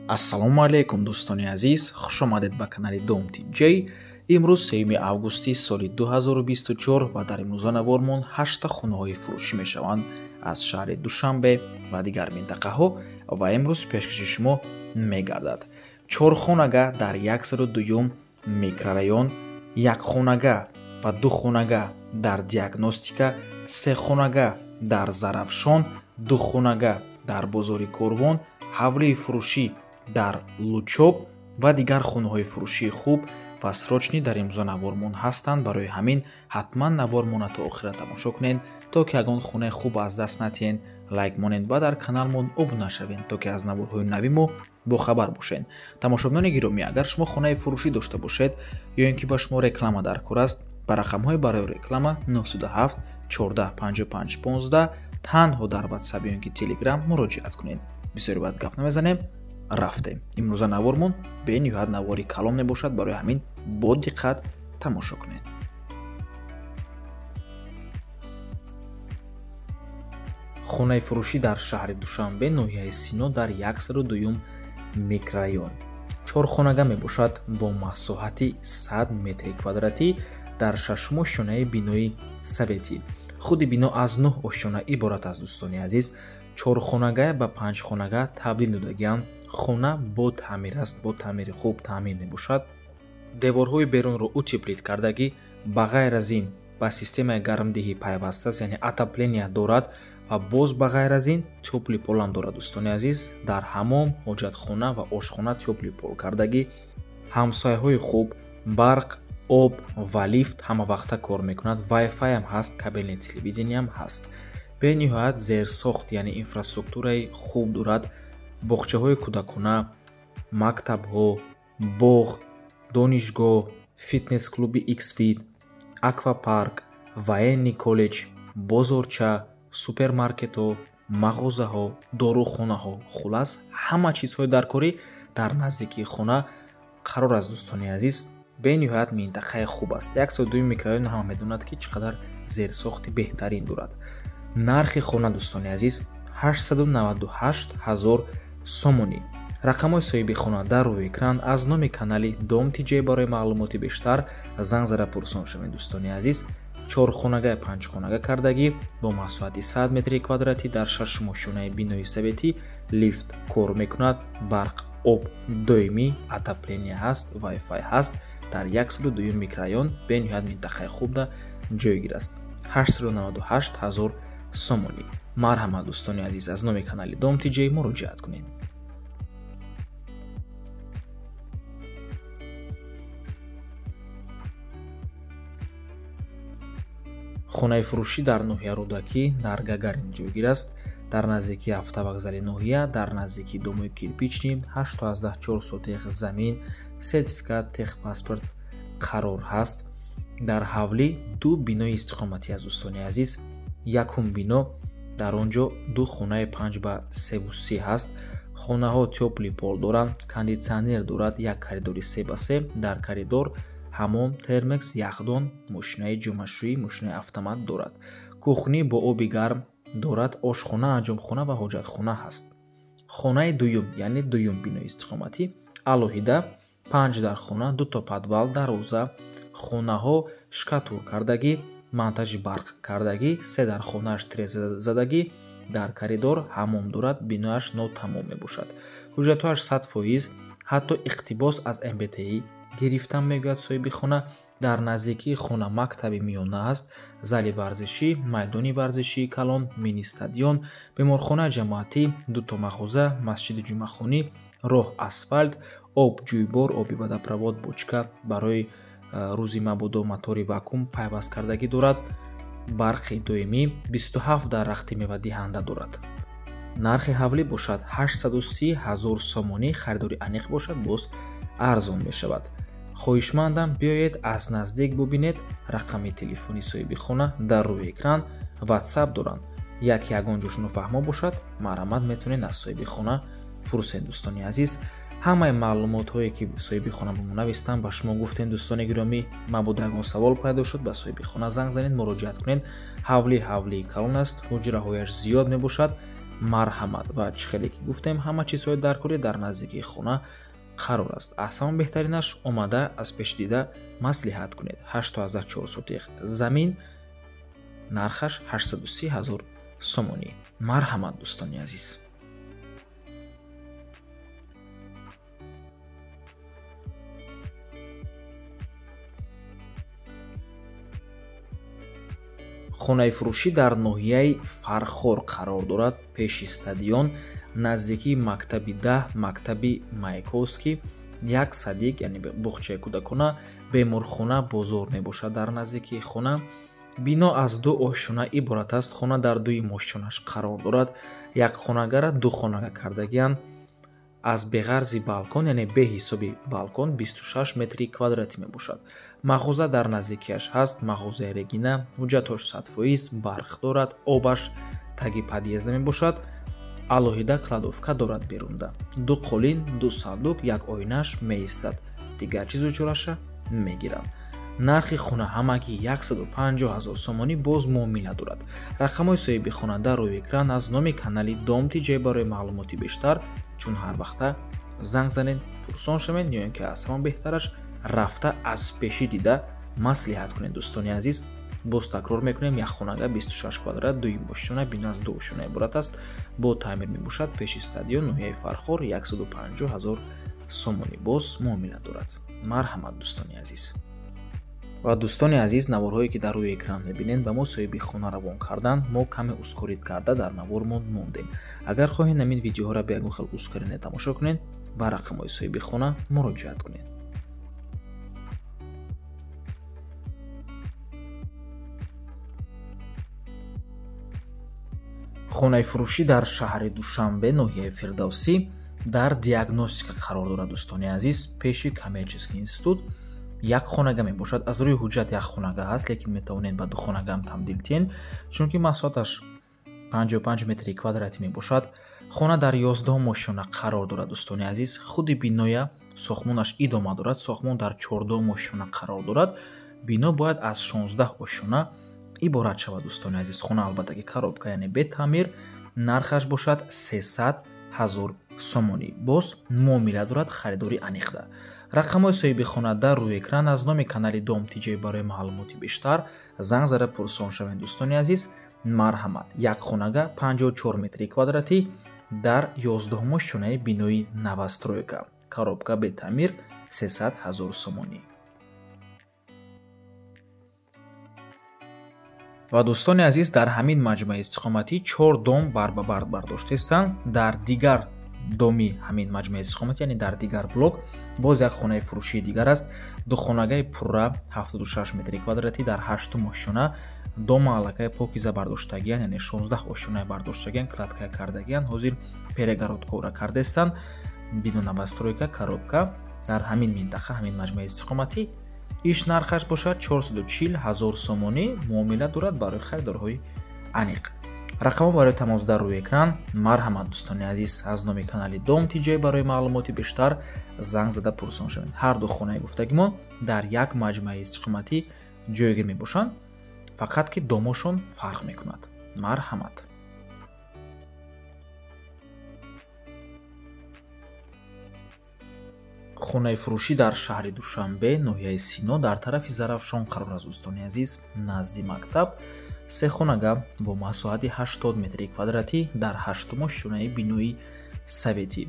Ассалому алайкум дӯстони азиз, хуш омадед ба канали Дом TJ. Имрӯз 3 августи соли 2024 ва дар имрӯза навормон 8 хонаҳои фурӯшӣ мешаванд аз шаҳри Душанбе ва дигар минтақаҳо ва имрӯз пешкаши шумо мегардад. 4 хонага дар 102 микрорайон, 1 хонага ва 2 хонага дар Диагностика, 3 хонага дар Зарафшон, 2 хонага дар бозори Корвон, ҳавлии фурӯшӣ дар Лучоб ва дигар хонаҳои фурӯшии хуб ва срочный дар имрӯза навормон ҳастанд. Барои ҳамин ҳатман навормона то охира тамошо кунед, то ки ягон хонаи хуб аз даст натиҳед, лайк монед ва дар каналмон обуна шавед, то ки аз наворҳои нави мо бохабар бошед. Тамошобинони гиромӣ, агар шумо хонаи фурӯшӣ дошта бошед ё ин ки ба шумо реклама дар кор аст, ба рақамҳои барои реклама 907 14 55 15 танҳо дар WhatsApp ё ин ки Telegram муроҷиат кунед. Бисёри баъд гап намезанем, рафтем. Имрӯза навормон бениҳоят навори калон мебошад, барои ҳамин бо диққат тамошо кунед. Хонаи фурӯшӣ дар шаҳри Душанбе, ноҳияи Сино, дар 102 микрорайон. 4 хонага мебошад бо масоҳати 100 метри квадратӣ дар 6 ошёнаи бинои советӣ. Худи бино аз 9 ошёна иборат аст. Дӯстони азиз, 4 хонага ба 5 хонага табдил додагианд. Хона бо таъмир аст, бо таъмири хуб таъмин мебошад. Деворҳои берунро утеплит кардагӣ, ба ғайр аз ин ба системаи гармдиҳӣ пайваста аст, яъне отопления дорад ва боз ба ғайр аз ин тёплый полам дорад. Дӯстони азиз, дар ҳамом, ҳоҷатхона ва ошхона тёплый пол кардагӣ. Ҳамсояҳои хуб, барқ, об ва лифт ҳама вақта кор мекунад, Wi-Fi ҳам ҳаст, кабельное телевидение ҳам ҳаст. Бениҳоят зерсохт, яъне инфраструктураи хуб дорад. Боғчаҳои кӯдакона, мактабҳо, боғ, донишгоҳ, фитнес-клуби Xfit, аквапарк, военный коллеҷ, бозорча, супермаркетҳо, мағозаҳо, дорухонаҳо, хулас ҳама чизҳои даркорӣ дар наздикии хона қарор аст. Дӯстони азиз, бениҳоят минтақаи хуб аст. 102 микрорайон ҳама медонад, ки чӣ қадар зерсохти беҳтарин дорад. Нархи хона, дӯстони азиз, 898 ҳазор сомонӣ. Рақамҳои соҳиби хона дар рӯи экран. Аз номи канали Дом TJ барои маълумоти бештар занг зада пурсон шавед. Дӯстони азиз, 4 хонага 5 хонага кардагӣ бо масоҳати 100 метри квадратӣ дар 6 ошёнаи бинои советӣ, лифт кор мекунад, барқ, об доимӣ, отопления ҳаст, Wi-Fi ҳаст. Дар 102 микрорайон бениҳоят минтақаи хубда ҷойгир аст. 898 ҳазор сомонӣ. Марҳамат, дӯстони азиз, аз номи канали Дом TJ муроҷиат кунед. Хонаи фурӯшӣ дар ноҳия Рӯдакӣ дар Гагарин ҷойгир аст. Дар наздикии автовокзали ноҳия, дар наздикии домои кирпичный, 8,4 сотих замин, сертификат, техпаспорт қарор ҳаст. Дар ҳавлӣ 2 бинои истиқоматӣ аст. Дӯстони азиз, якум бино дар он ҷо 2 хонаи 5 ба 3,3 ҳаст. Хонаҳо тёплый пол доранд, кондитсионер дорад, як коридори 3 ба 3, дар коридор ҳамом, термекс, яхдон, мошинаи ҷомашӯӣ, мошинаи автомат дорад. Кухни бо оби гарм дорад, ошхона, анҷомхона ва ҳоҷатхона ҳаст. Хонаи дуюм, яъне дуюм бинои истиқоматӣ, алоҳида 5 дар хона, 2 то подвал, дарвоза, хонаҳо шкатур кардагӣ, монтажи барқ кардагӣ, 3 дар хонааш тиреза задагӣ, дар коридор ҳамом дорад, бинояш нотамом мебошад. Ҳуҷҷатҳояш 100%, ҳатто иқтибос аз МБТИ гирифтан, мегӯяд соҳиби хона. Дар наздикии хона мактаби миёна аст, зали варзишӣ, майдони варзишии калон, мини-стадион, беморхонаи ҷамоатӣ, 2 то мағоза, масҷиди ҷумъахонӣ, роҳ асфалт, об ҷӯйбор, оби водопровод, бочка барои рӯзи мабодо мотори вакуум пайваст кардагӣ дорад, барқи доимӣ, 27 дарахти мевадиҳанда дорад. Нархи ҳавлӣ бошад 830 ҳазор сомонӣ, харидори аниқ бошад боз арзон мешавад. Хоҳишмандам биёед аз наздик бубинед. Рақами телефони соҳиби хона дар рӯи экран, WhatsApp доранд. Як ягон ҷош нофаҳмо бошад, марҳамат метавонед аз соҳиби хона пурсед. Дӯстони азиз, ҳамаи маълумотҳое ки соҳиби хона ба мо навистанд ба шумо гуфтем. Дӯстони гиромӣ, мабодо ягон савол пайдо шуд, ба соҳиби хона занг занед, муроҷиат кунед. Ҳавлӣ ҳавлии калон аст, ҳуҷраҳояш зиёд мебошад. Марҳамат. Ва чӣ хеле ки гуфтем, ҳама чизҳои даркорӣ дар наздикии хона қарор аст. Аз ҳама беҳтаринаш омада аз пеш дида маслиҳат кунед. 8,4 сотих замин, нархаш 830 ҳазор сомонӣ. Марҳамат, дӯстони азиз. Хонаи фурӯшӣ дар ноҳияи Фархор қарор дорад, пеши стадион, наздикии мактаби 10, мактаби Маяковский, як садик, яъне буғчаи кӯдакона, беморхона, бозор мебошад дар наздикии хона. Бино аз 2 ошёна иборат аст. Хона дар дуюм ошёнаш қарор дорад. Як хонагара 2 хонага кардагианд. Аз беғарзи балкон, яъне беҳисоби балкон, 26 метри квадратӣ мебошад. Мағоза дар наздикиаш ҳаст, мағозаи Регина, ҳуҷҷатҳош 100%, барқ дорад, обаш таги подъезда мебошад, алоҳида кладовка дорад берунда. 2 қолин, 2 сандуқ, як оинаш меистад, дигар чизу чораша мегиранд. Нархи хона ҳамагӣ 150 ҳазор сомонӣ, боз муомила дорад. Рақамҳои соҳиби хона дар рӯи экран аз номи канали Дом ТЖ. Барои маълумоти бештар чун ҳар вақта занг занед, пурсон шавед, ё ин ки аз ҳама беҳтараш рафта аз пешӣ дида маслиҳат кунед. Дӯстони азиз, боз такрор мекунем, як хонага 26 квадрат, дуюм ошёна, бино аз 2 ошёна иборат аст, бо таъмир мебошад, пеши стадион, ноҳияи Фархор, 150 ҳазор сомонӣ, боз муомила дорад. Марҳамат, дӯстони азиз. Ва дӯстони азиз, наворҳое ки дар рӯи экран мебинед, ба мо соҳиби хона равон кардан, мо каме ускорид карда дар навормон мондем. Агар хоҳед ҳамин видеоҳоро бе ягон хел ускорине тамошо кунед, ба рақамҳои соҳиби хона муроҷиат кунед. Хонаи фурӯшӣ дар шаҳри Душанбе, ноҳияи Фирдавсӣ, дар диагностика қарор дорад. Дӯстони азиз, пеши коммерческий институт як хонага мебошад. Аз рӯи ҳуҷҷат як хонага ҳаст, лекин метавонед ба 2 хонага ҳам табдил диҳед, чунки масоҳаташ 55 метри квадратӣ мебошад. Хона дар 11 ошёна қарор дорад. Дӯстони азиз, худи биноя сохтмонаш идома дорад. Сохтмон дар 14 ошёна қарор дорад. Бино бояд аз 16 ошёна иборат шавад. Дӯстони азиз, хона албатта ки коробка, яъне бетаъмир, нархаш бошад 300 ҳазор сомонӣ, боз муомила дорад, харидорӣ аниқда. Рақамҳои соҳиби хона дар рӯи экран аз номи канали Дом ТЖ. Барои маълумоти бештар занг зада пурсон шавед. Дӯстони азиз, марҳамат. Як хонага 54 метри квадратӣ дар 11 ошёнаи бинои новостройка, коробка бетаъмир, 300 ҳазор сомонӣ. Ва дӯстони азиз, дар ҳамин маҷмӯаи истиқоматӣ 4 дом барбабард бардоштаистанд. Дар дигар доми ҳамин маҷмӯаи истиқоматӣ, яъне дар дигар блок, боз як хонаи фурӯшии дигар аст. 2 хонагаи пурра 76 метри квадратӣ дар 8 ошёна, дома аллакай покиза бардоштагиян, яъне 16 ошёнаи бардоштагиян, кладка кардагиян, ҳозир перегородкора кардаистанд. Бино новостройка, коробка дар ҳамин минтақа, ҳамин маҷмӯаи истиқоматӣ. Иш нархаш бошад 440 ҳазор сомонӣ, муомила дорад барои харидорҳои аниқ. Рақамҳо барои тамос дар рӯи экран. Марҳамат, дӯстони азиз, аз номи канали Дом ТЖ барои маълумоти бештар занг зада пурсон шавед. Ҳар ду хонаи гуфтагимон дар як маҷмӯаи истиқоматӣ ҷойгир мебошанд, фақат ки домошон фарқ мекунад. Марҳамат. Хонаи фурӯшӣ дар шаҳри Душанбе, ноҳияи Сино, дар тарафи Зарафшон қарор аст. Дӯстони азиз, назди мактаб, се хонага бо масоҳати 80 метри квадратӣ дар 8 ошёнаи бинои советӣ.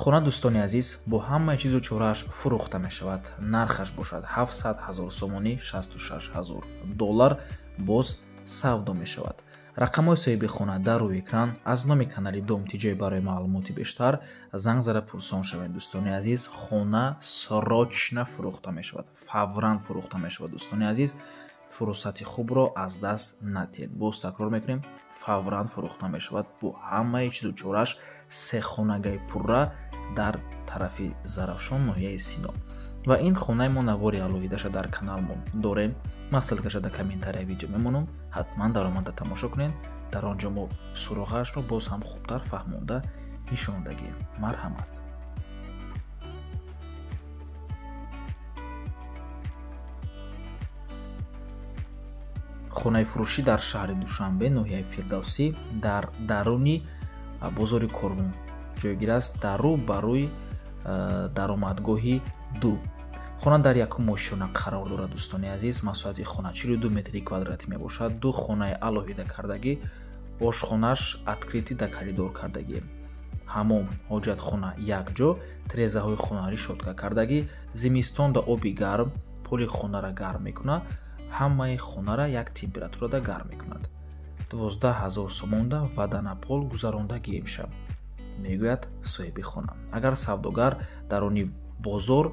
Хона, дӯстони азиз, бо ҳамаи чизу чорааш фурӯхта мешавад. Нархаш бошад 700 ҳазор сомонӣ, 66 ҳазор доллар, боз савдо мешавад. Рақамҳои соҳиби хона дар рӯи экран аз номи канали Дом ТЖ. Барои маълумоти бештар занг зада пурсон шавед. Дӯстони азиз, хона срочно фурӯхта мешавад, фавран фурӯхта мешавад. Дӯстони азиз, фурсати хубро аз даст надиҳед. Боз такрор мекунем, фавран фурӯхта мешавад бо ҳамаи чизу чорааш, се хонагаи пурра дар тарафи Зарафшон, ноҳияи Сино. Ва ин хонаи мо навори алоҳидаша дар каналмон дорем. Ман ссылкаша дар комментария видео мемонам, ҳатман даромада тамошо кунед. Дар он ҷо мо суроғаашро боз ҳам хубтар фаҳмонда нишондагием. Марҳамат. Хонаи фурӯшӣ дар шаҳри Душанбе, ноҳияи Фирдавсӣ, дар даруни бозори Корвон ҷойгир аст, дар рӯ ба рӯи даромадгоҳи 2. Хона дар якум ошёна қарор дорад, дӯстони азиз. Масоҳати хона 42 метри квадратӣ мебошад. Ду хонаи алоҳида кардагӣ, ошхонаш открытый да коридор кардагӣ, ҳамом, ҳоҷатхона якҷо, тирезаҳои хона решётка кардагӣ, зимистонда оби гарм поли хонара гарм мекунад, ҳамаи хонара як температурада гарм мекунад. 12 000 сомонда ваданапол гузарондагӣ мешавад, мегӯяд соҳиби хона. Агар савдогар даруни бозор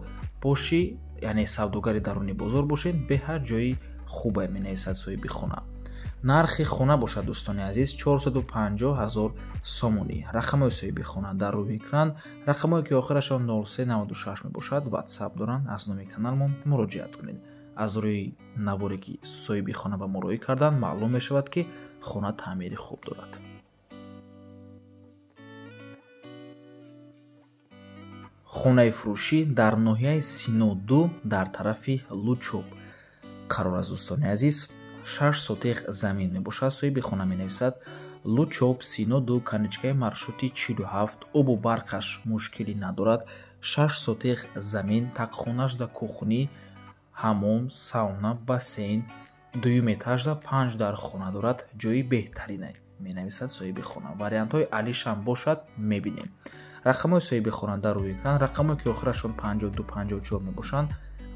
бошӣ, яъне савдогари даруни бозор бошед, беҳад ҷои хубе, менависад соҳиби хона. Нархи хона бошад, дӯстони азиз, 450 000 сомонӣ. Рақамҳои соҳиби хона дар рӯи экран, рақамҳое ки охирашон 0396 мебошад, WhatsApp доранд. Аз номи каналмон муроҷиат кунед. Аз рӯи наворе ки соҳиби хона ба мо роҳӣ карданд, маълум мешавад, ки хона таъмири хуб дорад. Хонаи фурӯшӣ дар ноҳияи Сино 2 дар тарафи Лучоб қарор аст, дӯстони азиз. 6 сотиқ замин мебошад. Соҳиби хона менависад: Лучоб, Сино 2, конечкаи маршрути 47, обу барқаш мушкилӣ надорад. 6 сотиқ замин, тақхонаш да кухни, ҳамом, сауна, бассейн, дуюм этажда 5 дар хона дорад. Ҷои беҳтарине, менависад соҳиби хона. Вариантҳои алишам бошад, мебинем. Рақамҳои соҳиби хона дар рӯи экран, рақамҳое ки охирашон 52 54 мебошанд,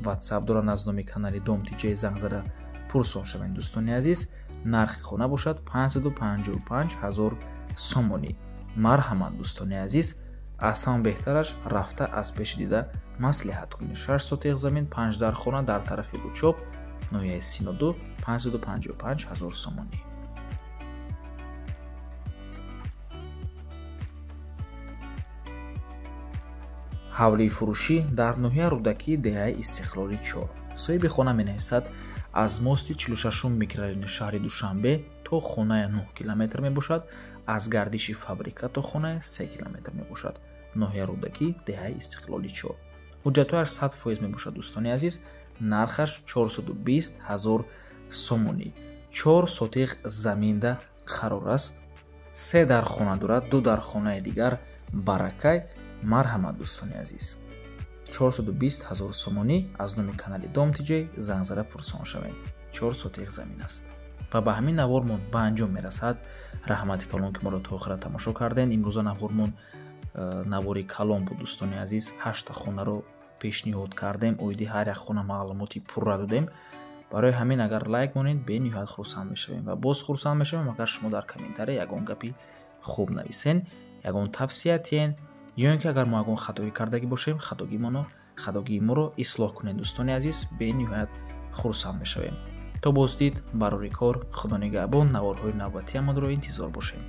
WhatsApp доранд. Аз номи канали Дом ТЖ занг зада пурсон шавед, дӯстони азиз. Нархи хона бошад 555 000 сомонӣ. Марҳамат, дӯстони азиз, аз ҳама беҳтараш рафта аз пеш дида маслиҳат кунед. 6 сотиқ замин, 5 дар хона дар тарафи Лучоб, ноҳияи Сино 2, 555 000 сомонӣ. Ҳавлии фурӯшӣ дар ноҳияи Рӯдакӣ, деҳаи Истиқлоли 4. Соҳиби хона менависад: аз мости 46 микрорайони шаҳри Душанбе то хонаи 9 километр мебошад, аз гардиши фабрика то хонаи 3 километр мебошад. Ноҳияи Рӯдакӣ, деҳаи Истиқлоли 4. Ҳуҷҷатҳояш 100% мебошад, дӯстони азиз. Нархаш 420 000 сомонӣ. 4 сотиқ заминда қарор аст. 3 дар хона дорад, 2 дар хонаи дигар баракай. Марҳамат, дӯстони азиз, 420 000 сомонӣ. Аз номи канали Дом ТЖ занг зада пурсон шавед. 4 сотиқ замин аст. Ва ба ҳамин навормон ба анҷом мерасад. Раҳмати калон, ки моро то охира тамошо кардем. Имрӯза навормон навори калон буд, дӯстони азиз. 8 хонаро пешниҳод кардем, оиди ҳар як хона маълумоти пурра додем. Барои ҳамин агар лайк монед, бениҳоят хурсанд мешавем ва боз хурсанд мешавем, агар шумо дар комментария ягон гапи хуб нависен, ягон тавсия тиҳен, ё ин ки агар мо ягон хатоӣ кардагӣ бошем, хатогии моро ислоҳ кунед, дӯстони азиз, бениҳоят хурсанд мешавем. То боздид, барори кор, Худо нигаҳбон. Наворҳои навбатиамонро интизор бошед.